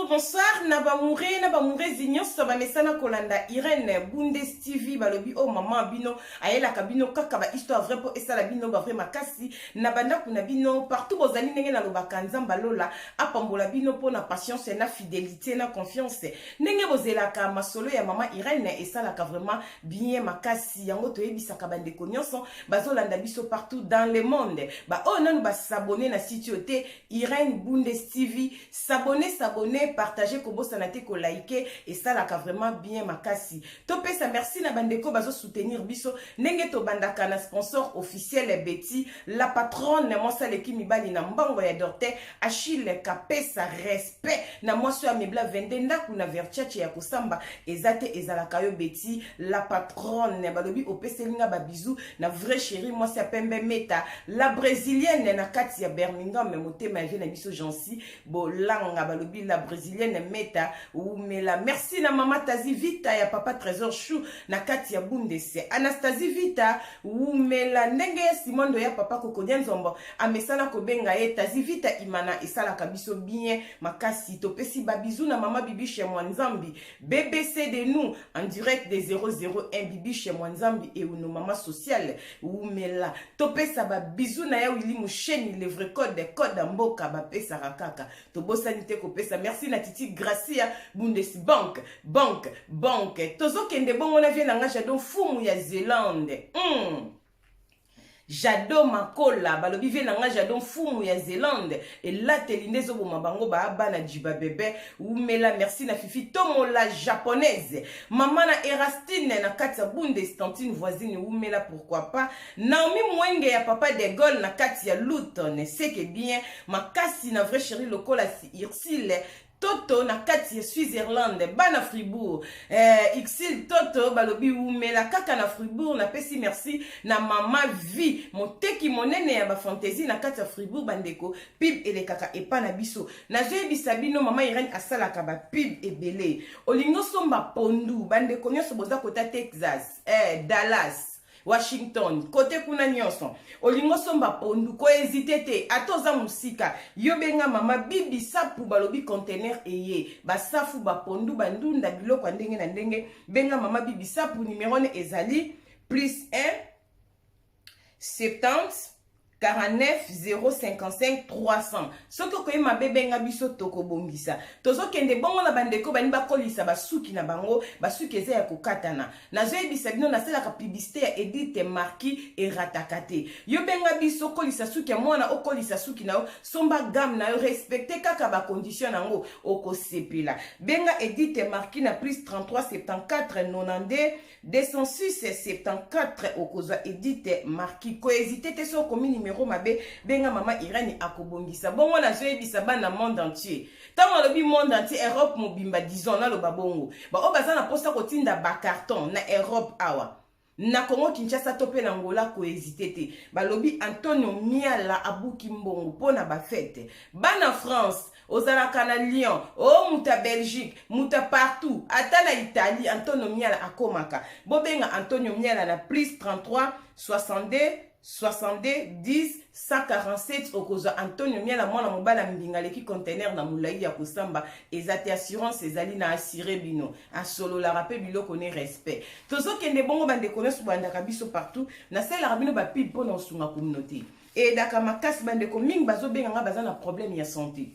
Bonjour, bonsoir na bamoure na bamourezi nyonso bamesana kolanda Irène Bundes TV. Balobi o oh, mama bino ayelaka bino kaka ba histoire vrai mpo esala bino ba vrai makasi na bandako na bino partout bozali. Ndenge nalobaka, Nzambe alola apambola bino mpo na patience na fidélité na confiance ndenge bozelaka masolo ya mama Irène, esalaka vraiment bien makasi. Yango toyebisaka bandeko nyonso bazolanda biso partout dans le monde, baoyo nanu bas'abonner na site oyo te, Irène Bundes TV, s'abonner, s'abonner, partager, kobosana te koliker, esalaka vraiment bien makasi. Topesa merci na bandeko bazosoutenir biso ndenge tobandaka na sponsor officiel Betty la patronne, mwasi aleki mibali na mbongo ya Dorte Achille Kapesa. Respect na mwasi oyo amebla 22 ndako na Vertiache ya kosamba eza te, ezalaka yo Betty la patronne. Balobi opeseli nga babisous na vrai chéri, mwasi ya pembe, Meta la brésilienne na kati ya Birmingham, motema ya vie na biso Jansi Bolanga. Balobi la brésilienne Meta umela. Merci na mama Tazi Vita ya papa Trésor Chou na kati ya Bundese, Anastasie Vita umela. Ndenge Simondo ya papa Kokodia Nzombo amesana kobenga ye Tazi Vita Imana, esalaka biso bien makasi. Topesi babisous na mama Bibishe Mwanzambi, BBC de nous en direct de 001. Bibishe Mwanzambi euno mama sociale umela. Topesa babisous na ya Wili Musheni, le vrai code code ya mboka bapesaka kaka. Tobosani te kopesa merci na Titi Gracia Bundesbank, banque banque. Tozokende bongo na vie na nga Jado Mfumu ya Zelande. Jado Makola, balobi vie na nga Jado Mfumu ya Zelande, elateli nde ezoboma bango baa bana jiba bebe umela. Merci na Fifi Tomola japonaise, mama na Erastine na kati ya Bundes, tantine voisine umela. Pourquoi pas Naomi Mwenge ya papa de Gaulle na kati ya Luton, seke bien makasi na vrai chéri lokola si Ursile Toto na kati ya Switzerland, bana Fribourg, Ixil Toto, balobi umela kaka na Fribourg. Napesi merci na mama Vi, moteki monene ya bafantaisie na kati ya Fribourg. Bandeko, pub elekaka epa na biso. Nazoyebisa bino, mama Irene asalaka bapub ebele. Olingi osomba pondu, bandeko nyonso boza kota Texas, Dallas, Washington, kote kuna nyonso, olingi osomba pondu, kohésiter te. Ata oza mosika, yo benga mama Bibi Sapu. Balobi conteneur eye, basafu, bapondu, bandunda, biloko ya ndenge na ndenge. Benga mama Bibi Sapu, numero ne ezali plus 1 70 49 055 300. Soki okoyi mabe, benga biso, tokobongisa. Tozokende bongo na bandeko bani bakolisa basuki na bango, basuki eza ya kokatana. Nazoyebisa bino, nasalaka publicité ya Edite Marki, erataka te. Yo benga biso, kolisa suki ya mwana, okolisa suki na yo, somba gamme na yo, respecte kaka bacondition nango, okosepela. Benga Edite Marki na plus 33 74 92 206 74, okozwa Edite Marki. Kohésiter te, so okomi numero mabe, benga mama Irene, akobongisa. Bongo nazoyebisa bana monde entier, ntango alobi monde entier, Europe mobimba, disons naloba bongo, baoyo baza na mposa kotinda bacarton na Europe, awa na Congo Kinshasa to mpe na Ngola, kohésiter te. Balobi Antonio Miala abuki mbongo mpo na bafêtes. Bana France, ozalaka na Lyon, o moto ya Belgique, moto ya partout, ata na Italie, Antonio Miala akomaka. Bobenga Antonio Miala na plus 33 62 62 10 147, okozwa Antonio Miala, mwana mobali ya mbinga aleki conteneur na molai ya kosamba eza te. Assurance ezali na assure bino, asololaka mpe biloko ne respect. Tozokende bongo, bandeko nyonso bolandaka biso partout, nasalelaka bino bapub mpo na kosunga communauté, eyedaka makasi. Bandeko mingi bazobenganga, baza na problème ya santé,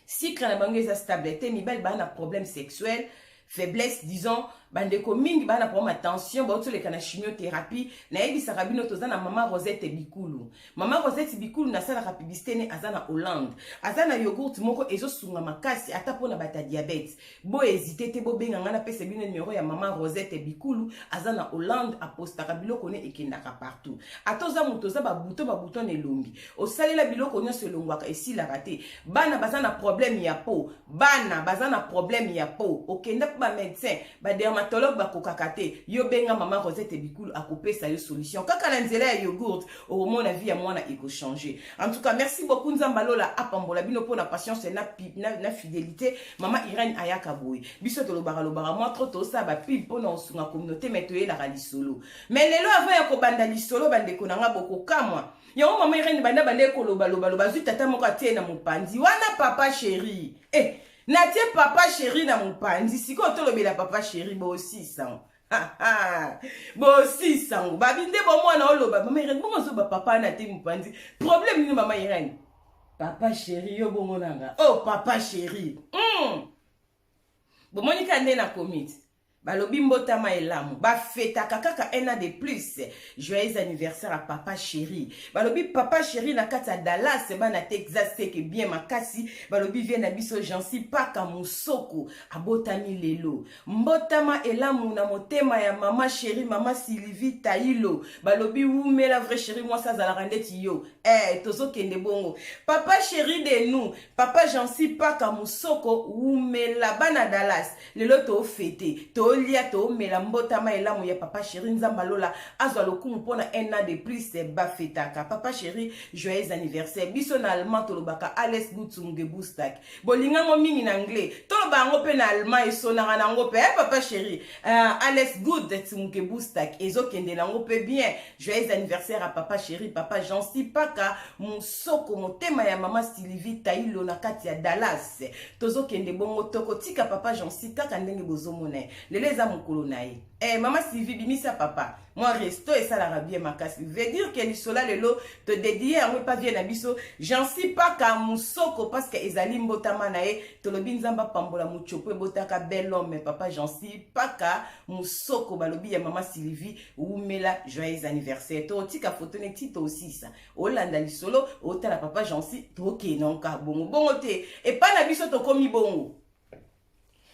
sucre na bango eza stable te, mibali baa na problème sexuel, faiblesse disons. Bandeko mingi baa na problème ya tension, bauti oleka na chimiothérapie. Nayebisaka bino, toza na mama Rosette Bikulu. Mama Rosette Bikulu, nasalaka publicité ne, aza na Hollande, aza na yogourt moko ezosunga makasi ata mpona bato ya diabète. Bohésiter te, bobenga ngai, napesa bino numero ya mama Rosette Bikulu. Aza na Hollande, apostaka biloko ne, ekendaka partout. Ata oza moto oza babouton babouton na elongi, osalela biloko nyonso, elongwaka, esilaka te. Bana baza na problème ya peau, bana baza na problème ya peau, okenda mpo bamédecin, badermatologue bakokaka te, yo benga mama Rosette Bikulu, akopesa yo solution kaka na nzela ya yogourt. Okomona vie ya mwana ekochanger. En tout cas, merci beaucoup. Nzambe alola apambola bino mpona patience na fidélité. Mama Irene ayaka boye, biso tolobaka lobaka mwa trop, tosala bapub mpona kosunga communauté, mais toyelaka lisolo. Mais lelo, avant ya kobanda lisolo, bandeko na nga, bokokamwa yango. Mama Irene banda banda ekolobaloba, azwi tata moko atie na mopanzi wana, papa chéri. Natie papa chéri na mopanzi. Sikoyo tolobela papa chéri, bosisango bosisango babi nde bomwana oloba mama Irene bongo ozoba papa na te mopanzi. Problème nini, mama Irene? Papa chéri, yo bongo nanga. Oh, papa chéri. Bomoni ka nde nakomi ti balobi mbotama elamu, bafetaka kaka un an de plus. Joyeux anniversaire à papa chéri. Balobi papa chéri na kati ya Dallas, bana Texas, seke bien makasi. Balobi vieux na biso Jansi Paka Mosoko abotami lelo. Mbotama elamu na motema ya mama chéri, mama Sylvie Tailo. Balobi wumela, vrai chéri, mwasi azalaka ndeti yo. Tozokende bongo. Papa chéri de nous, papa Jansi Paka Mosoko, wumela. Bana Dallas, lelo tofete, tolia, tomela. Mbotama elamu ya papa chéri. Nzambe alola azwa lokumu mpona un an de plus bafetaka. Papa chéri, joyeux anniversaire. Biso na allemand tolobaka "Alles Gute zum Geburtstag". Bolingango mingi na anglais, toloba yango mpe na allemand, esonaka nango mpe. Papa chéri, "Alles Gute zum Geburtstag" ezokende nango mpe bien. Joyeux anniversaire à papa chéri, papa Jansi Paka Mosoko, motema ya mama Sylvie Tailo na kati ya Dallas. Tozokende bongo, tokotika papa Jansi kaka ndenge bozomona ye. Lelo eza mokolo na ye. Mama Sylvie, bimisa papa mwa resto, esalaka bien makasi. Veut dire que lisola lelo todedie yango epa vieux na biso Jansi Paka Mosoko, parce que ezali mbotama na ye. Tolobi Nzambe apambola motiopo ebotaka bel homme, papa Jansi Paka Mosoko. Balobi ya mama Sylvie, wumela, joyeux anniversaire. Totika foto neti tosisa olanda lisolo, otala papa Jansi. Tokende nka bongo bongo te epai na biso. Tokomi bongo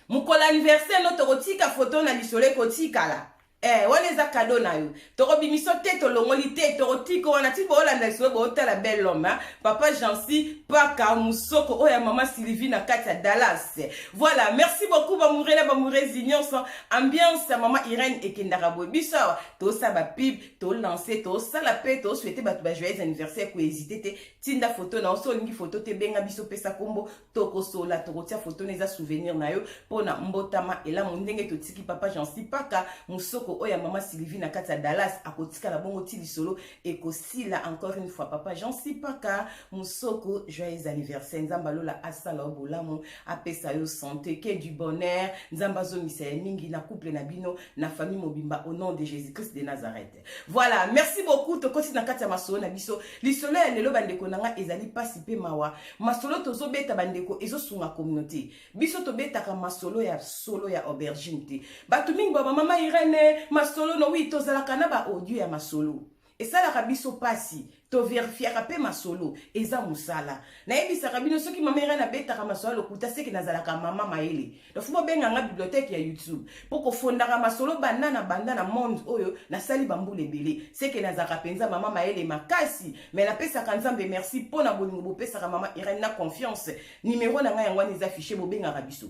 mokolo anniversaire no, tokotika foto na lisolo, ekotikala. Wana eza cadeau na yo. Tokobimiso te, tolongoli te, tokotika wana ti boolanda lisolo, bootala bel homme, papa Jansi Paka Mosoko, oyo ya mama Sylvie na kati ya Dallas. Voilà, merci beaucoup bamoure na bamourezi nyonso. Ambiance ya mama Irene ekendaka boye. Biso awa tosala bapub, tolance, tosala mpe tosouhaite bato ba joyeux anniversaire. Kohésite te, tinda foto na yo. So olingi foto te, benga biso, pesa kombo, tokosola, tokotia foto na eza souvenir na yo mpona mbotama elamu. Ndenge totiki papa Jansi Paka Mosoko, oyo ya mama Sylvie na kati ya Dallas, akotikala bongo ti lisolo ekosila. Encore une fois, papa Jansi Paka Mosoko, joyeux anniversaire. Nzambe alola asala yo bolamu, apesa yo santé, que du bonheur. Nzambe azongisa ye mingi na couple na bino, na famille mobimba, au nom de Jésus Christ de Nazareth. Voilà, merci beaucoup. Tokoti na kati ya masolo na biso. Lisolo ya lelo, bandeko na nga, ezali mpasi mpe mawa. Masolo tozobeta, bandeko, ezosunga communauté. Biso tobetaka masolo ya solo ya aubergine te. Bato mingi baba: "Mama Irene, masolo no." Oui, tozalaka na baaudio ya masolo, esalaka biso mpasi. Toverifiaka mpe masolo, eza mosala. Nayebisaka bino, soki mama Irene abetaka masolo ya lokuta, seke nazalaka mama mayele. Donc faut bobenganga bibliothèque ya YouTube, mpo kofondaka masolo banda na banda na monde oyo nasali bambula ebele, seke nazalaka mpenza mama mayele makasi. Mais napesaka Nzambe merci mpo na bolingo bopesaka mama Irene na confiance. Nimero na ngai yango wana, eza affiché. Bobengaka biso,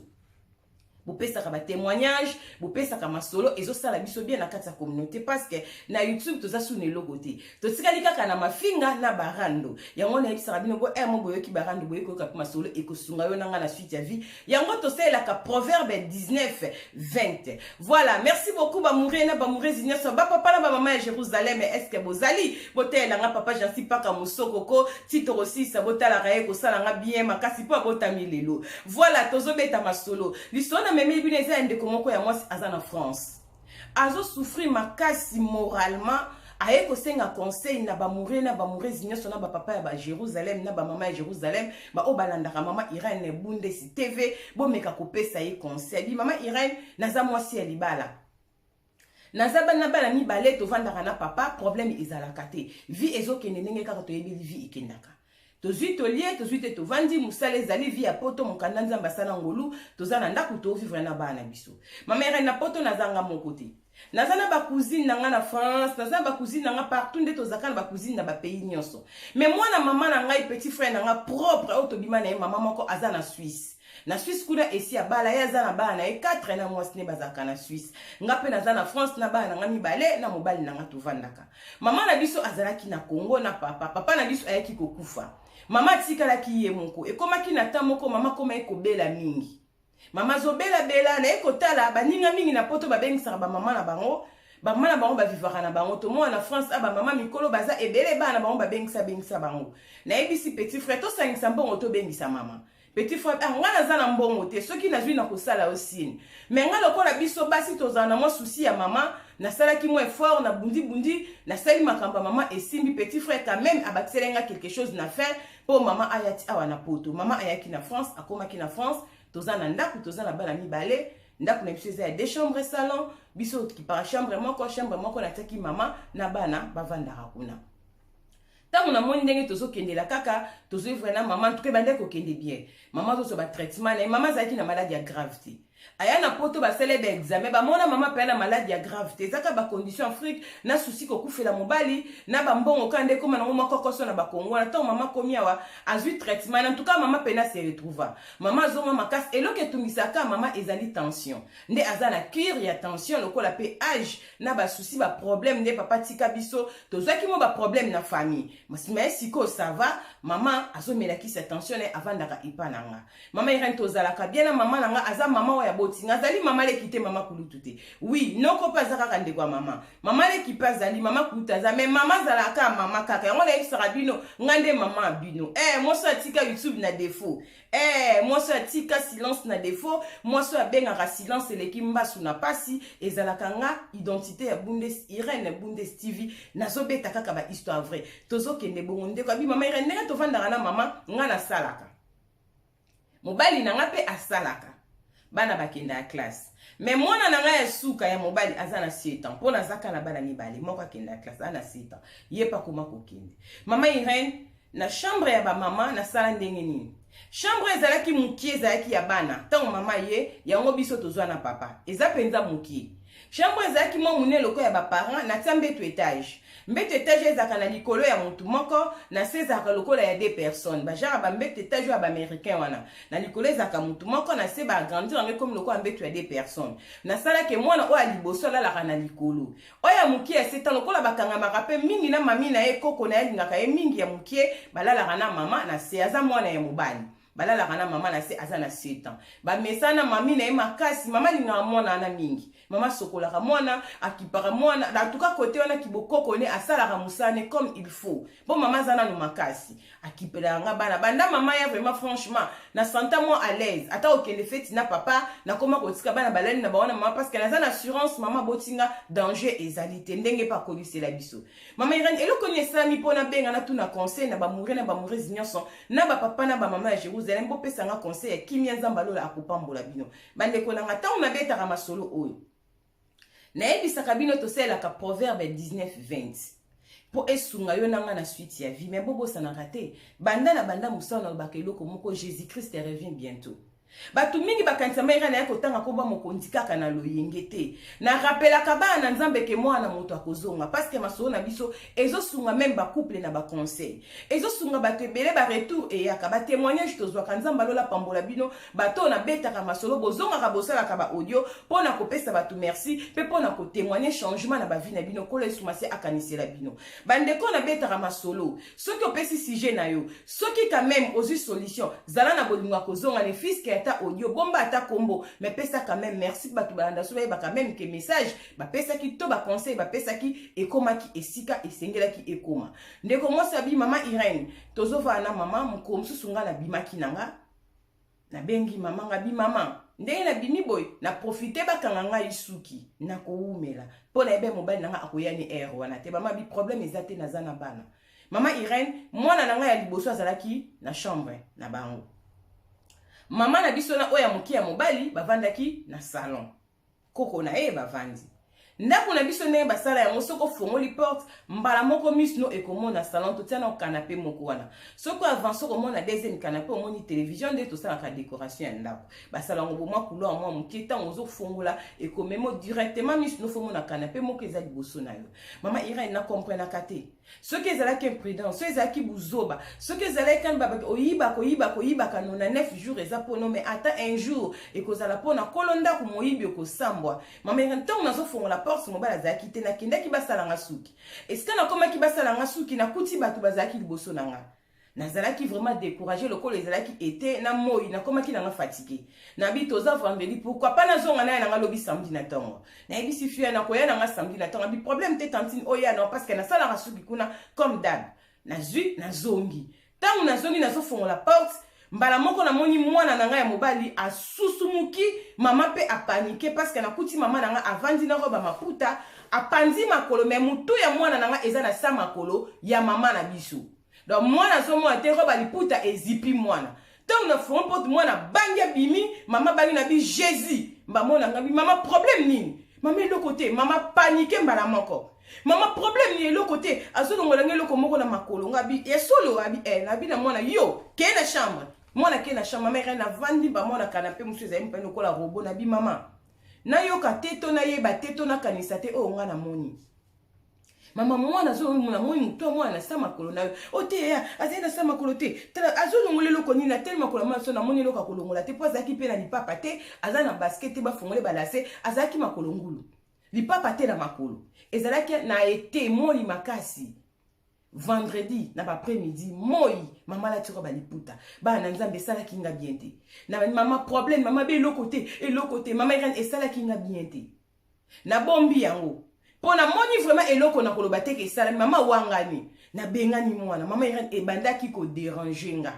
bopesaka batémoignage, bopesaka masolo, ezosala biso bien na kati ya communauté, parce que na YouTube toza suna eloko te, totikali kaka na mafinga na barando. Yango nayebisaka bino bo mo boyoki barando, boyoki koyoka mpe masolo ekosunga yo nanga na suite ya vie. Yango tosalelaka Proverbe 19 20. Voilà, merci beaucoup bamoure na bamourezi nyonso, bapapa na bamama ya Jérusalem. Est-ce bozali botelelanga papa Jansi Paka Mosokoko ti tokosisa? Botalaka ye, kosalanga bien makasi mpo abotami lelo. Voilà, tozobeta masolo. Lisolo na memeli bino eza ya ndeko moko ya mwasi, aza na France, azosouffrir makasi moralement. Aye kosenga conseil na bamoure na bamourezi nyonso, na bapapa ya baJérusalem, na bamama ya Jérusalem, baoyo balandaka mama Irene Bundesi TV. Bomeka kopesa ye conseil. Bi: "Mama Irene, naza mwasi ya libala, naza bana, bana mibale, tovandaka na papa, problème ezalaka te. Vie ezokende ndenge kaka toyebeli vie ekendaka. Tozwi, tolie, tozwi te, tovandi, mosala ezali, vie ya poto, mokanda, Nzambe asala ngolu, toza na ndako, tovivre na bana na biso. Mama Irene, na poto nazanga moko te, naza na bacousine na nga na France, naza na bacousine na nga partout, nde tozalaka na bacousine na bapays nyonso. Mais mwana mama na ngai, petit frère na nga propre, oyo tobima na ye mama moko, aza na Suisse. Na Suisse kuna esi abala ye, aza na bana na ye 4 na mwasi ne, bazalaka na Suisse. Nga mpe naza na France na bana na nga mibale na mobali na nga, tovandaka. Mama na biso azalaki na Congo na papa. Papa na biso ayaki kokufa, mama atikalaki ye moko. Ekomaki na ta moko, mama koma ye kobela mingi. Mama azobelabela, naye kotala baninga mingi na poto babengisaka bamama na bango. Bamama na bango bavivaka na bango. Tomona na France a bamama mikolo baza ebele, bana na bango babengisa bengisa bango. Nayebisi petit frère, tosangisa mbongo, tobengisa mama. Petit frère, ah, nga naza na mbongo te, soki nazwi na kosala yo signe. Mais nga lokola biso basi tozala na mwa souci ya mama, nasalaki mwa effort, na bundi bundi, nasali makambo ya mama esimbi. Petit frère quand même abakiseli nga quelque chose na fin mpo mama ayati awa na Poto. Mama ayaki na France, akomaki na France, toza na ndako, toza na bana mibale. Ndako na biso eza ya deux chambres, salon. Biso tokipaka chambre moko, chambre moko natiaki mama na bana bavandaka kuna. Ntango namoni ndenge tozokendela kaka, tozovivre na mama, ntuka ebandaki kokende bien. Mama azozwa batraitement na ye. Mama azalaki na maladie ya grave te. Aya na Poto, basala baexamen, bamona mama mpe na maladie ya grave te. Ezaka bacondition Afrique na souci kokufela mobali na bambongo kaka nde ekóma nango mwa kokoso na Bakongo wana. Ntango mama komi awa, azwi traitement na ntuka, mama mpena se retrouva, mama azonga makasi. Eloko etungisaka mama ezali tension, nde aza na cure ya tension, lokola mpe age na basouci, baproblème nde papa tika biso, tozwaki mwa baproblème na famille. Nsima ye sikoyo ça va, mama azomelakisa tension na ye, avandaka epa na nga. Mama Irene, tozalaka bien na mama na nga. Aza mama oyo abotinga, azali mama leki te, mama kulutu te. Oui, noko mpe aza kaka ndeko ya mama, mama leki mpe azali, mama kulutu aza, mais mama azalaka mama kaka. Yango nayebisaka bino, nga nde mama ya bino. Mwasi atika YouTube na défaut, mwasi atika silence na défaut, mwasi oyo abengaka silence eleki mbasu na pasi, ezalaka nga. Identité ya Bundes, Irene Bundes TV, nazobeta kaka bahistoire vrai. Tozokende bongo. Ndeko abi: "Mama Irene, ndenge tovandaka na mama, nga nasalaka, mobali na nga mpe asalaka, bana bakenda ya classe. Mais mwana na ngai ya suka ya mobali aza na 7 ans, mpo nazaka na bana mibale, moko akenda ya classe, aza na 7 ans, ye mpe akoma kokende. Mama Irene, na chambre ya bamama nasala ndenge nini? Chambre ezalaki mokie, ezalaki ya bana. Ntango mama ye yango, biso tozwa na papa, eza mpenza mokie. Chambre ezalaki mwa monene lokola ya baparent. Natia mbeto étage. Mbeto étage ezalaka na likolo ya motu moko, na se ezalaka lokola ya deux personnes. Bagenre bambeto étage oyo ya baaméricain wana, na likolo ezalaka motu moko, na se baagrandir yango ekomi lokola mbeto ya deux personnes. Nasalaki mwana oyo ya liboso alalaka na likolo, oyo ya mokie ya 7 ans, lokola bakangamaka mpe mingi na mami na ye, koko na ye alingaka ye mingi, ya mokie balalaka na mama na se. Aza mwana ya mobali, balalaka na mama na se, aza na 7 ans. Bamesana mami na ye makasi. Mama alingaka mwana wana mingi. Mama asokolaka mwana, akipaka mwana, en tout cas côté wana kibokoko ne asalaka mosala ne comme il faut, mpo mama aza nano makasi, akipelaka nga bana. Banda mama ya, vraiment, franchement, na senta moi à l'aise. Ata okende feti na papa, nakoma kotika bana balali na bawana mama, parce que naza na assurance, mama botinga, danger ezali te, ndenge mpe akolisela biso. Mama Irene, eloko nini esalami mpo nabenga, natuna conseil na bamoureux na bamoureuses nyonso, na bapapa na bamama ya Jérusalem? Bopesanga conseil ya kimia, Nzambe alola akopambola bino. Bandeko na nga, ntango nabetaka masolo oyo, nayebisaka bino tosalelaka Proverbe 19 20 mpo esunga yo na nga na suite ya vie. Mais bobosanaka te, banda na banda mosala, nalobaka eloko moko: Jésus Christ revient bientôt. Bato mingi bakanisa maira na ye kotanga komba mokonzi kaka na loyenge te. Narapelaka bana na Nzambe ke mwana moto akozonga, parce que masolo na biso ezosunga même bacouple na baconseil, ezosunga bato ebele. Baretour eyaka, batémoignage tozwaka, Nzambe alola pambola bino. Bato oyo nabetaka masolo, bozongaka, bosalaka baaudio mpo na kopesa bato merci mpe mpo na kotémoigne changement na bavie na bino. Kolo esuma se akanisela bino. Bandeko, nabetaka masolo, soki opesi sujet na yo, soki quand même ozwi solution, zala na bolingo ya kozonga, ne fût-ce que ata audio, bomba ata kombo, mais pesa quand même merci. Bato balanda so bayebaka même ke message bapesaki to baconseil bapesaki ekomaki esika esengelaki ekoma. Ndeko mwasi abi: "Mama Irene, tozovaa na mama. Mokolo mosusu ngai nabimaki na nga, nabengi mama nga bi: mama, ndenge nabimi boye, na profite bakanga ngai suki, nakowumela mpo nayebe mobali na nga akoya ni aire wana te. Mama bi: problème eza te, naza na bana. Mama Irene, mwana na ngai ya liboso azalaki na chambre na bango. Mama na biso na oyo ya moke ya mobali bavandaki na salon, koko na ye bavandi. Ndako na biso, ndenge basala yango, soki ofongoli porte mbala moko, miso no ekomona salon. Totia na canapé moko wana, soki avance okomona deuxième canapé, omoni télévision. Nde tosalaka décoration ya ndako, basala yango bomwa couloir mwa moke. Ntango ozofongola, ekomemo directement miso no, fomona canapé moko eza liboso na yo. Mama Irene, nakomprenaka te soki ezalaki imprudence, soki ezalaki buzoba, soki ezalaki kani babaki oyiba, koyiba, koyibaka 99 jours eza mpono, mais ata un jour ekozala mpona kolo ndako, moyibi okosambwa. Mama Irene, ntango nazofongola porte, mobali azalaki te. Nakendaki basalanga suki. Esika nakomaki basalanga suki, nakuti bato bazalaki liboso na nga. Nazalaki vraiment découragé, lokola ezalaki ete na moi, nakomaki nanga fatigué. Nabi toza vendredi, pourquoi pas nazonga na ye nanga lobi samedi na ntongo? Nayebisi fille, nakoya nanga samedi na ntongo. Abi: problème te, tantine, oya no, parce que nasalaka suki kuna comme d'hab. Nazwi, nazongi. Ntango nazongi, nazofongola porte. Mbala moko namoni mwana na ngai ya mobali asusumuki, mama mpe apanike, parce que nakuti mama na ngai avandi na robe ya maputa, apanzi makolo, mais motu ya mwana na ngai eza na sa makolo ya mama na biso. Donc mwana azomona te, robe ya liputa ezipi mwana. Ntango na front porte, mwana bangi abimi, mama bangi na bi Jésus. Mbamona ngai bi mama, problème nini? Mama, eloko te. Mama panike mbala moko. Mama, problème ni? Eloko te, azolongola ngai eloko moko na makolo. Nga bi ya solo abi eh, nabi na mwana yo kee na chambre. Mwana kee na chambre. Mama Irene, avandi bamwana canapé mosusu ezali mpe lokola robot. Nabi mama, nayoka te to nayeba te to nakanisa te oyo nga namoni. Mama, mwana azomona moi motu ya mwana na sa makolo na yo o te, ya azali na sa makolo te. Tala, azolongola eloko nini? Ateli makolo ya mwana so, namoni eloko akolongola te, mpo azalaki mpe na lipapa te, aza na basket te, bafongole balase, azalaki makolo ngulu, lipapa te na makolo. Ezalaki na ete moi makasi, vendredi na baprès-midi, moi mama alati robe liputa. Bana na Nzambe, esalaki nga bien te. Na mama, problème? Mama be eloko te, eloko te. Mama Irene, esalaki nga bien te, nabombi yango mpo namoni vraiment eloko na koloba te ke esalami. Mama wangani, nabengani mwana. Mama Irene, ebandaki kodéranger nga.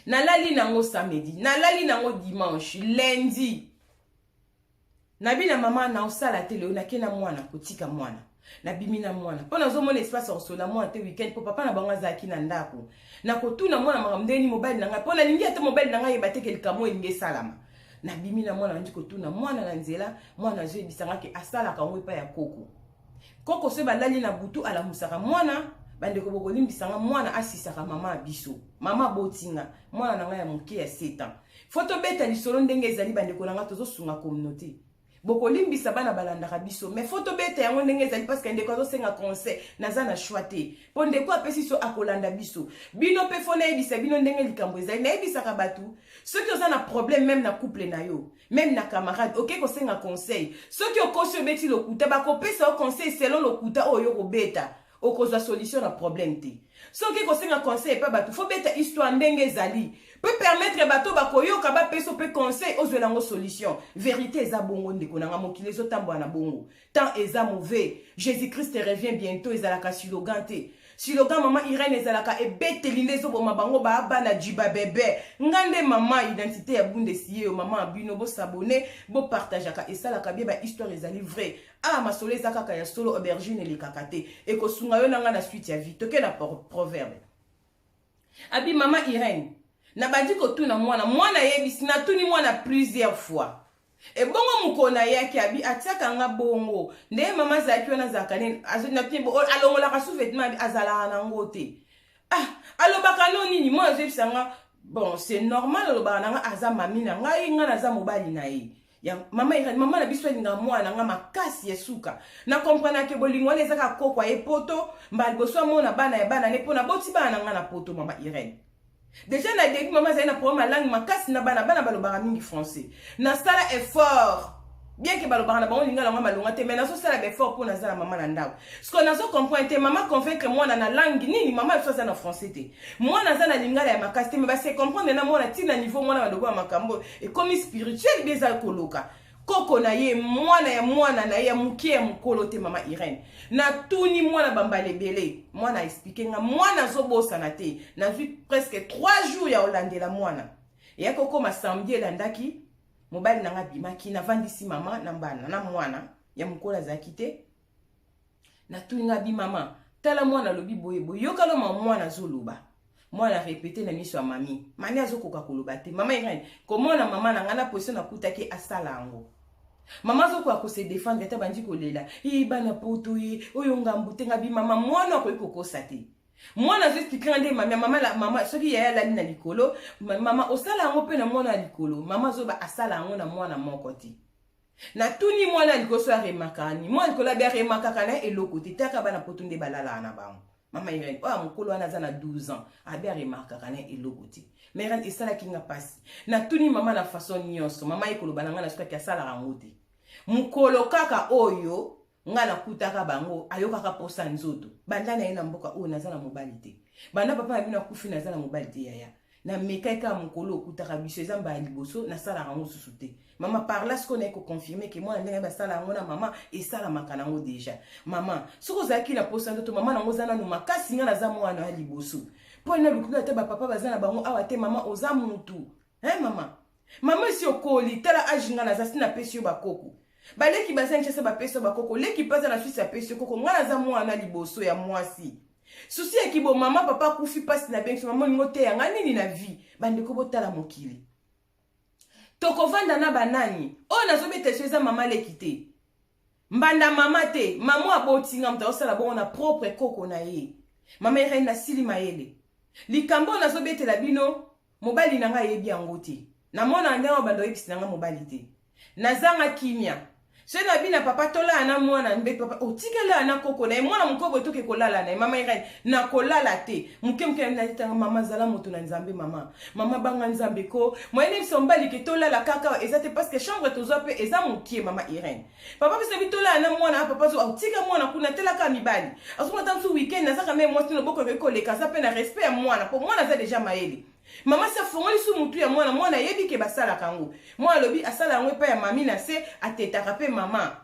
Nalali nango samedi, nalali nango dimanche, lundi nabi na mama naosala te lelo, nake na mwana kotika mwana. Nabimi na mwana mpo nazomona espace ya kosola mwana te weekend, mpo papa na bango azalaki na ndako. Nakotuna mwana makambo ndenge nini mobali na ngai, mpo nalingi ata mobali na ngai yeba te ke likambo elingi esalama. Nabimi na mwana, nandi kotuna mwana na nzela. Mwana azoyebisanga ke asalaka yango epai ya koko. Koko soki balali na butu, alamusaka mwana. Bandeko, bokolimbisanga, mwana asisaka mama ya biso, mama abotinga mwana na ngai ya moke ya 7 ans. Faut tobeta lisolo ndenge ezali. Bandeko na ngai, tozosunga communauté, bokolimbisa bana balandaka biso, mais faut tobeta yango ndenge ezali, parce que ndeko azosenga conseil. Naza na choix te, mpo ndeko apesi so akolanda biso. Bino mpe faut nayebisa bino ndenge likambo ezali. Nayebisaka bato, soki oza na problème, même na couple na yo, même na camarade, oke kosenga conseil, soki okosi, obeti lokuta, bakopesa yo conseil selon lokuta oyo kobeta, okozwa solution na problème te. Soki kosenga conseil epa bato, faut beta histoire ndenge ezali, mpe permettre bato bakoyoka bapesa mpe conseil, ozwela yango solution. Vérité eza bongo, ndeko nanga. Mokili ezotambola na bongo, temps eza mauvais. Jésus Christ revient bientôt ezalaka slogan te. Slogan mama Irene ezalaka ebeteli nde ezoboma bango. Baa bana jiba bebe, nga nde mama identité ya Bundesi yeyo, mama ya bino. Bos'abonner, bopartageaka, esalaka bien. Bahistoire ezali vrai. Awa masolo eza kaka ya solo, aubergine elekaka te. Ekosunga yo na nga na suite ya vie. Toke na proverbe. Abi mama Irene, nabandi kotuna mwana, mwana ayebisi, natuni mwana plusieurs fois. Ebongo mokolo nayaki, abi atiaka nga bongo nde mama azalaki wana, azalaka nini? Alongolaka sous-vêtement? Abi azalaka nango te. Ah, alobaka no nini? Mwana azoyebisa nga, bon, c'est normal, alobaka na nga, aza mami na ngai, nga naza mobali na ye. Ya mama Irene, mama na biso alingaka mwana na nga makasi ya suka. Na comprenake bolingo wana eza kaka koko aye poto mbala liboso, amona bana ya bana ne, mpo naboti bana na nga na poto. Mama Irene, déjà na début mama azali na problème ya langue makasi na bana. Bana balobaka mingi français. Nasala effort, bien ke balobaka na bango lingala yango malonga te, mais nazosala baeffort mpo naza na mama na ndako. Sikoyo nazocomprendre te, mama convaincre mwana na langue nini? Mama biso aza na français te, mwana aza na lingala ya makasi te, mais base comprendre na mwana ntina niveau. Mwana baloba ya makambo ekomi spirituel bi eza koloka koko na ye, mwana ya mwana na ye ya moke, ya mokolo te. Mama Irene, natuni mwana bambala ebele, mwana expliquer nga, mwana azobosana te. Nazwi presque 3 jours ya kolandela mwana. Eyaki kokóma samedi elandaki, mobali na nga abimaki, navandisi mama na mbana na mwana ya mokolo azalaki te. Natuni nga bi mama, tala, mwana alobi boye boye, yokalo ma mwana azoloba. Mwana répété na miso ya mami, mami azokoka koloba te. Mama Irene, komona mama na ngai na position nakutaki asala yango, mama azokoka kose défendre te, bandi kolela e bana poto ye oyo ngambu te. Nga bi mama, mwana akoki kokosa te. Mwana azoexpliquer nga nde mami, mama, mama soki yaya alali na likolo, mama osala yango mpe na mwana ya likolo. Mama azoba asala yango na mwana moko te. Natuni mwana ya likolo so aremarquaka nini. Mwana likolo abi aremarquaka na eloko te, taka bana poto nde balalaka na bango. Mama Irene, oyo mokolo wana aza na 12 ans, abi aremarquaka na eloko te. Mais Irene, esalaki nga mpasi. Natuni mama na façon nyonso, mama ye koloba na ngai na sukaki asalaka yango te. Mokolo kaka oyo nga nakutaka bango, ayokaka posa nzoto. Banda na ye na mboka oyo, naza na mobali te. Banda papa na bino akufi, naza na mobali te. Yaya, namekaki kaka mokolo okutaka biso, eza mbala liboso, nasalaka yango susu te. Mama, par là sikoyo naye koconfirmer ke mwana ndenge basala yango na mama, esalamaka nango déjà. Mama, soki ozalaki na posa nzoto, mama nango oza nanu makasi, nga naza mwana ya liboso. Mpo na lukulu ata bapapa baza na bango awa te. Mama, oza mutu, hein? Mama, mama, esi okoli. Tala age nga naza, si napesi yo bakoko. Baleki baza Kinshasa, bapesi yo bakoko. Leki mpe aza na Swisse, apesi yo koko. Nga naza mwana liboso ya mwasi. Susi ya kibo mama, papa akufi, mpasi na bengi mama. Olingo te yanga nini na vie? Bandeko, botala mokili. Tokovanda na banani? Oyo nazobeta so eza mama leki te, mbanda mama te, mama abotinga. Moto azosala bongo na propre koko na ye. Mama Irene, nasili mayele. Likambo oyo nazobetela bino, mobali na ngai ayebi yango te. Namona ndenge oyo bando oyebisi na ngai mobali te. Nazanga kimia. Soki na bina papa, tolala na mwana mbeto. Papa otikalala na koko na ye, mwana moke boye, toke kolala na ye. Mama Irene, nakolala te. Moke moke natanga. Mama, zala moto na Nzambe. Mama, mama, banga Nzambe ko. Moyene biso mobali ke tolala kaka eza te, parce que chambre tozwa mpe eza mokie. Mama Irene, papa biso bi tolala na mwana. Papa zo otika mwana kuna, telaka mibali azomona ta mosu. Weekend azaka me mwasi loboko ekoki koleka. Aza mpe na respect ya mwana, mpo mwana aza deja mayele. Mama si afongoli su mutu ya mwana. Mwana ayebi ke basalaka yango. Mwana alobi asala yango epai ya mami na se, atetaka mpe mama.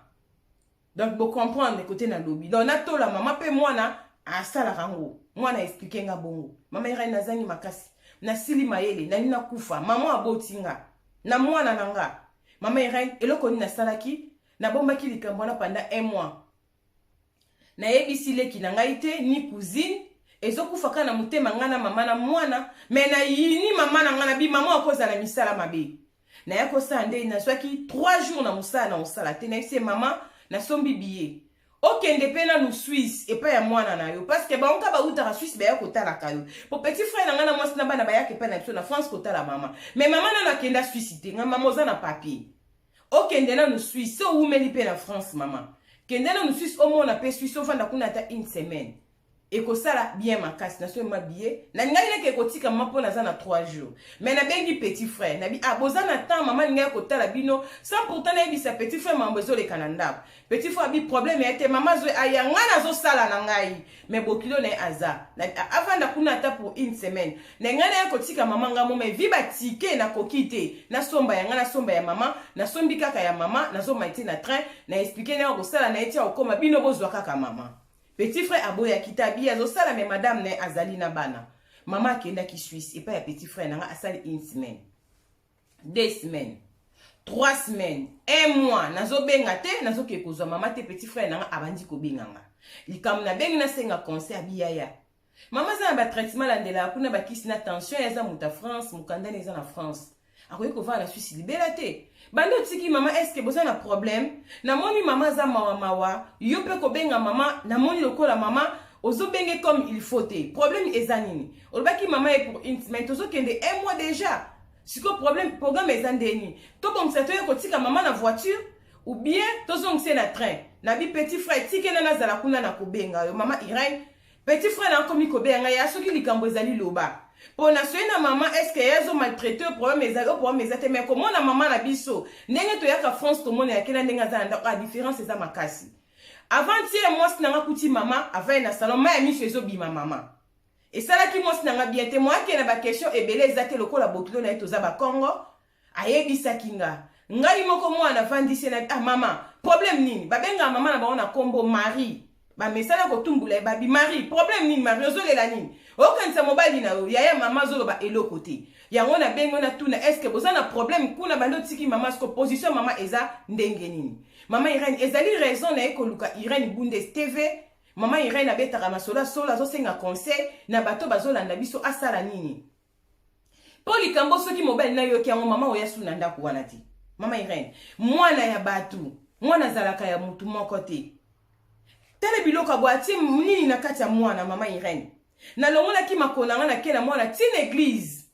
Donc bocomprendre kote nalobi. Donc natola mama mpe mwana asalaka yango. Mwana explique nga bongo. Mama Irene, nazangi makasi, nasili mayele, nali nakufa. Mama aboti nga na mwana na nga. Mama Irene, eloko nini nasalaki? Nabombaki likambo wana pendant un mois. Nayebisi leki na ngai te ni cousine. Ezokufa kaka na motema ngai na mama na mwana. Me nayini mama na ngai na bi mama akozala misala mabe. Naya kosala nde nazwaki 3 jours na mosala na kosala te. Nayebisi ye: "Mama, nasombi billet, okende mpe nanu Swisse epai ya mwana na yo, parce que bango ka bautaka Swisse, baya kotalaka yo." Po petit frère na ngai na mwasi na bana bayaka epai na biso na France kotala mama. Mais mama nano akenda Swisse te. Ngai: "Mama, oza na papier, okende nanu Swisse. Owumeli mpe na France. Mama, kende nanu Swisse, omona mpe Swisse, ovanda kuna ata une semaine, ekosala bien makasi." Nasombi billet na ngai, nake kotika mama, mpo naza na 3 jours. Mais nabengi petit frère, nabi: "Ah, boza na temps? Mama ningai kotala bino." Sans pourtant nayebisa petit frère mambo ezoleka na ndako. Petit frère abi problème ya te, mama azwe aya, ngai nazosala na ngai. Mais bokilo na ye aza avanda kuna ata pour une semaine. Na ngai naye kotika mama ngai mo. Mais vu batike nakoki te, nasomba ya ngai, nasomba ya mama. Nasombi kaka ya mama, nazoma te na train. Na expliquer ndenge kosala na ye ti akokoma, bino bozwa kaka mama. Petit frère aboyaki te, abi azosala, mais madame na ye azali na bana. Mama akendaki Swisse epai ya petit frère na nga, asali une semaine, 2 semaines, 3 semaines, un mois. Nazobenga te, nazokende kozwa mama te. Petit frère na nga abandi kobenga nga. Likambo nabengi, nasenga conseil. Abi: "Yaya, mama aza na batraitement, alandelaka kuna, bakisi na tension. Aza moto ya France, mokandani eza na France, akoki kovanda na Swisse libela te. Bandi otiki mama, est-ce boza na problème? Namoni mama aza mawamawa. Yo mpe kobenga mama, namoni lokola mama ozobenge comme il faut te. Problème eza nini? Olobaki mama ye pour une semaine, tozokende un mois déjà. Sikoyo problème, programme eza ndeni? Tobongisa, toye kotika mama na voiture ou bien tozongisa na train?" Nabi: "Petit frère, tikena nazala kuna, na kobenga yo." Mama Irene, petit frère na akomi kobenga ngai ya soki likambo ezali, loba mpo na soki na mama est-ce ye azomaltraite. Problème ezali o problème eza te. Mais komona mama na biso ndenge toyaka France, tomona yake na ndenge aza na ndako, a différence eza makasi. Avant tie mwasi nanga kuti mama avai na salon, mai ya miso ezobima. Mama esalaki mwasi nanga bien te. Moyake na baquestion ebele eza te. Lokola bokilo na ye, toza bakongo, ayebisaki nga. Ngai moko mwana avandisi na: "Ah mama, problème nini?" Babengaka mama na bango na nkombo Marie. Bamesana kotumbula ye. Babi: "Marie, problème nini? Marie, ozolela nini? Okanisa mobali na yo." Yaya, mama azoloba eloko te. Yango nabengi na tuna: est-ce boza na problème kuna? Bandi otiki mama, siko position mama eza ndenge nini? Mama Irene, ezali raison na ye koluka Irene Bundes TV. Mama Irene abetaka masolo ya solo, azosenga conseil na bato bazolanda biso, asala nini? Mpo likambo soki mobali nayoki yango, mama oya su na ndako wana te. Mama Irene, mwana ya bato, mwana azalaka ya motu moko te. Tala biloko ya boye, atie nini na kati ya mwana? Mama Irene, nalongolaki makolo na nga, nake na mwana ntina église,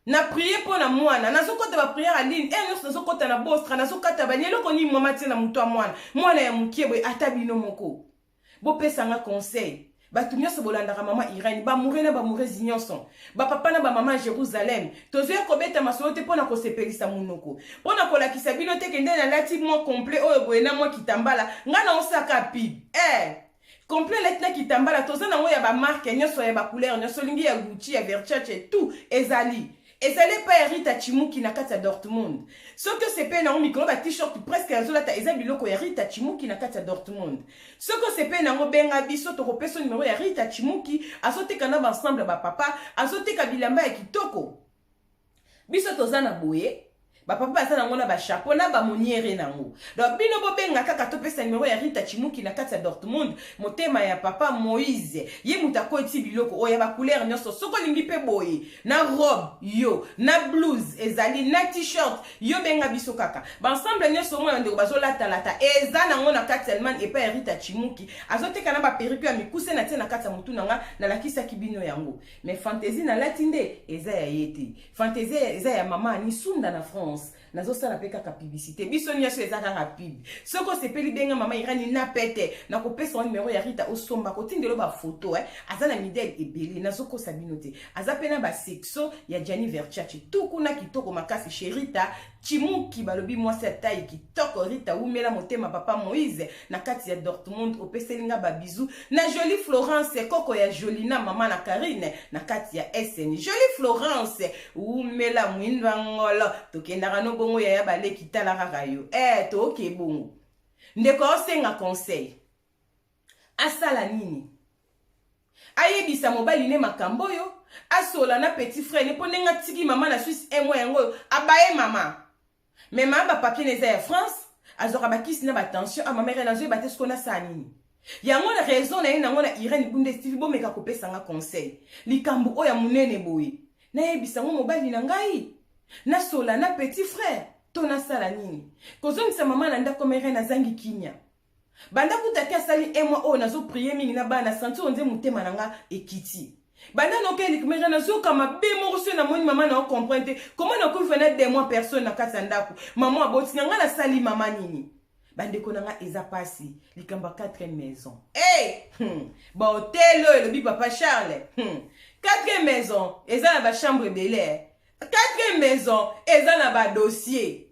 na prier mpo na mwana. Nazokɔta baprière ya ligne ere nyonso, nazokɔta na bostra, nazokata bani. Eloko nini mama tie na motu ya mwana, mwana ya mokie boye? Ata bino moko bopesanga conseil. Bato nyonso bolandaka mama Irene, bamoure na bamourezi nyonso, bapapa na bamama ya Jérusalem, tozoya kobeta masolo te mpo na kosepelisa monoko, mpo na kolakisa bino te ke nde nalati mwa complet oyo boye na mwa kitambala. Ngai naosaka pub complet alati na kitambala. Toza nango ya bamarque nyonso, ya bacouleur nyonso olingi, ya Gucci, ya Versace, tout ezali. Ezali epai ya Rita Chimuki na kati ya Dortmund. Soki osepeli nango mikolo ba t-shirt presque nazolata eza biloko ya Rita Chimuki na kati ya Dortmund. Soki osepeli nango benga biso tokopesa numero ya Rita Chimuki azoteka na ba ensemble ya ba papa, azoteka bilamba ya kitoko. Biso toza na boye bapapa baza nango na bachapeau na bamoniere nango donc bino bobenga kaka topesa nimero ya rita chimuki na kati ya dortmund motema ya papa moïse ye moto akoti biloko oyo ya bacouleur nyonso soki olingi mpe boye na robe yo na blouse ezali na t-shirt yo benga biso kaka baensemble nyonso omona bandeko bazolatalata eza nango na kati ya allemagne epai ya rita chimuki azoteka na baperike ya mikuse na tie na kati ya motu na nga nalakisaki bino yango mais fantaisie nalati nde eza ya ye te fantaisie eza ya mama Anisunda na France nazosala mpe kaka publicité biso nyonso eza kaka pub soki osepeli benga mama Irani na pete nakopesa wa numero ya Rita osomba kotindelo bafoto eh. aza na midele ebele nazokosa bino te aza mpe na basexo ya Gianni Versace tukuna kitoko makasi chez Rita Chimuki balobi mwasi ya taille kitoko Rita wumela motema papa Moïse na kati ya Dortmund opeseli nga ba bisous na jolie Florence koko ya Jolina mama na Karine na kati ya SN jolie Florence wumela mwindu ngolo tokendaka no bongo yaya baleki tala kaka yo eh toke bongo ndeko osenga conseil asala nini ayebisa mobali ne makambo oyo asola na petit frère ne mpo ndenge atiki mama na Suisse un mois yango oyo abaye mama me mama bapapier na eza ya France azwaka bakisi na batension ah mama Irene azoyeba te soki nasala nini yango na raison na ye nango na Irene Bunde Steve bomeka kopesa nga conseil likambo oyo ya monene boye nayebisa ngo mobali na ngai nasola na petit frère to nasala nini kozongisa mama na ndako ma Irene azangi kimia banda kuta te asali un mois oyo nazo prier mingi na bana sentir onze motema na nga ekiti banda noka elikmere nazoka mabe moko soki namoni mama na ocomprendre te koma nakoki na de mois personne na kati ya ndako mama aboti na nga nasali mama nini bandeko na nga eza pasi likambo ya 4e maison hey! Bahotel oyo elobi papa Charles 4e maison eza na bachambre ebele 4e maison eza na badossier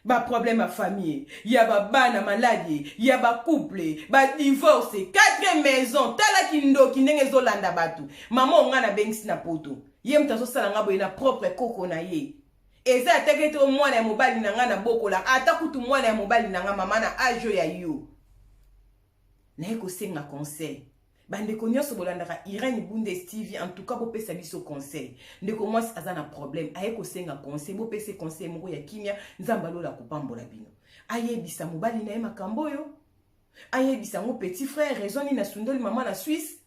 baproblème ya famille ya babana maladi ya bacouple badivorce 4e maison tala kindoki ndenge ezolanda bato mama onga nabengisi na poto ye moto azosala nga boye na propre koko na ye eza ataki ete mwana ya mobali na nga nabokola ata kutu mwana ya mobali na nga mama na age oyo ya yo naye kosenga conseil bandeko nyonso bolandaka Irene Bunde Stevie en tout cas bopesa biso conseil ndeko mwasi aza na problème aye kosenga conseil bopesa conseil moko ya kimia nzambe alola kopambola bino ayebisa mobali na ye makambo oyo ayebisa yango petit frère raison nini asundoli mama na Suisse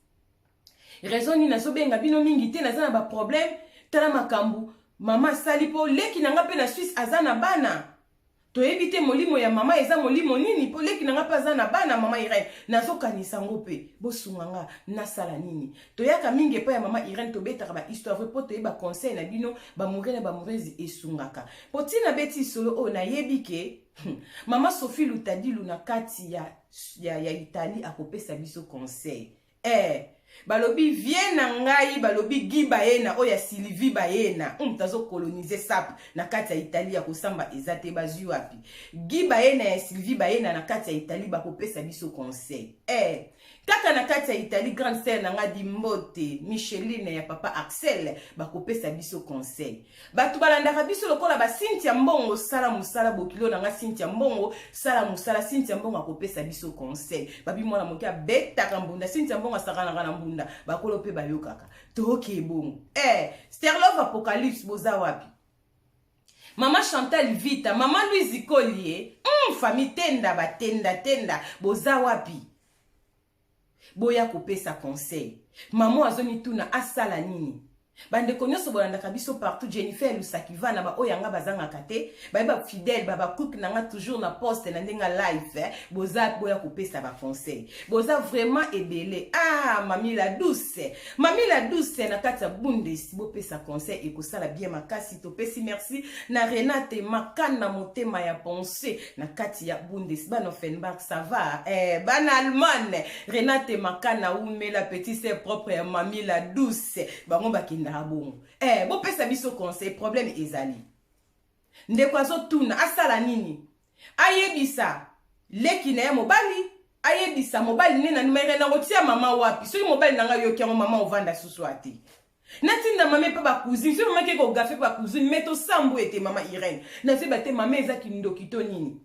raison nini nazobenga bino mingi te naza na baproblème tala makambo mama asali mpo leki na nga mpe na Suisse aza na bana toyebi te molimo ya mama eza molimo nini mpo leki na nga mpe aza na bana mama Irene nazokanisa yango mpe bosunga nga nasala nini toyaka mingi epai ya mama Irene tobetaka bahistoire mpo toyeba conseil na bino bamoure na bamourezi esungaka mpo ntina beti lisolo oyo nayebi ke mama Sophie Lutadilu na kati ya Italie akopesa biso conseil balobi vie na ngai balobi Guy Bayena oyo ya Sylvie Bayena moto azokolonize sap na kati ya Italie ya kosamba eza te bazwi wapi Guy Bayena ya Sylvie Bayena na kati ya Italie bakopesa biso conseil kaka na kati ya Italie grande sœur na nga Dimbote Micheline ya papa Axel bakopesa biso conseil bato balandaka biso lokola ba Cynthia Mbongo sala mosala bokilo na nga Cynthia Mbongo sala mosala Cynthia Mbongo akopesa biso conseil babi mwana moke abetaka mbunda Cynthia Mbongo asakanaka na mbunda bakolo mpe bayokaka toke bongo Sterlove Apocalypse boza wapi mama Chantal Vita mama Louise Collier famille tenda batenda tenda boza wapi boya kopesa conseil mama azomituna asala nini bandeko nyonso bolandaka biso partout Jennifer Lusakiva na baoyo yanga bazangaka te bayeba fidèle babakuke na nga toujours na poste na ndenge live boza boya kopesa baconseil boza vraiment ebele mami la douce mami la douce na kati ya Bundes bopesa conseil ekosala bien makasi topesi merci na Renate Makana motema ya pense na kati ya Bundes bana Offenbach ça va bana Allemagne Renate Makana umela petit sœur propre ya mami la douce bango bakendaka bongo bopesa biso conseil problème ezali ndeko azotuna asala nini ayebisa leki na ye mobali ayebisa mobali nde na mere nango tia mama wapi soki mobali na ngai yoki yango mama ovanda susu ate. Natinda mama epa bacousine, soki mama ke kogafe bacousine, me tosambo ete mama Irene, nazoyeba te mama eza kindoki to nini.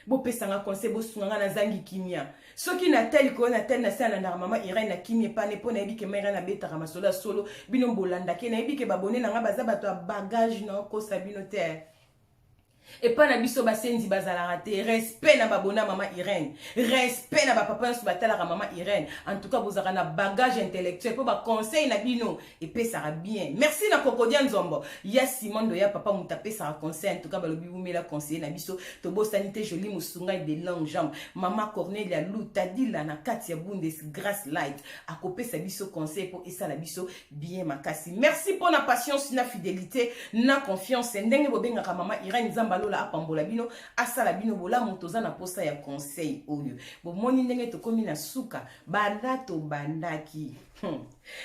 Bopesanga conseil, bosunga nga, nazangi kimia. Soki natali koyo, natali na se, alandaka mama Irene na kimia epane, mpo nayebi ke ma Irene abetaka masolo ya solo. Bino bolandake, nayebi ke babone na nga baza bato ya bagage, na okosa bino te. Epai na biso basenzi bazalaka te. Respect na babona mama Irene, respect na bapapa nyonso batalaka mama Irene. En tout cas, bozalaka na bagage intellectuel, mpo baconseil na bino epesaka bien. Merci na Kokodia Nzombo ya Simondo ya papa, moto apesaka conseil. En tout cas, balobi bumela conseiller na biso. Tobosani te Joli Mosungai de Longue Jambe, mama Cornelia Lutadila na kati ya Bundes Grace Light, akopesa biso conseil mpo esala biso bien makasi. Merci mpo na patience, na fidélité, na confiance, ndenge bobengaka mama Irene. Nzambe alola apambola bino, asala bino bolamu. Toza na posa ya conseil oyo. Bomoni ndenge tokomi na suka. Banda tobandaki,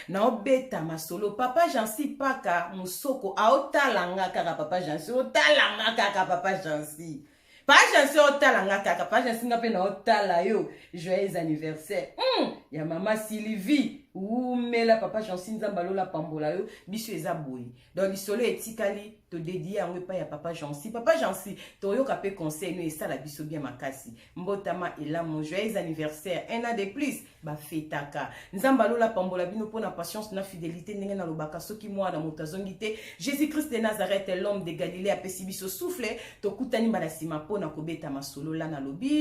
naobeta masolo, papa Jansi Paka Mosoko aotalanga kaka. Papa Jansi otalanga kaka, papa Jansi, papa Jansi otalanga kaka. Papa Jansi, nga mpe naotala yo. Joyeux anniversaire ya mama Sylvie. Umela, papa Jansi, Nzambe alola pambola yo. Biso eza boye. Donc lisolo etikali, todedie yango epai ya papa Jansi. Papa Jansi, toyoka mpe conseil no, esala biso bien makasi. Mbotama elamu, joyeux anniversaire, un an de plus bafetaka. Nzambe alola pambola bino mpona patience na fidélité. Ndenge nalobaka, soki mwana moto azongi te, Jésus Christ de Nazareth, l'homme de Galilée, apesi biso souffle. Tokutani mbala nsima mpona kobeta masolo la nalobi.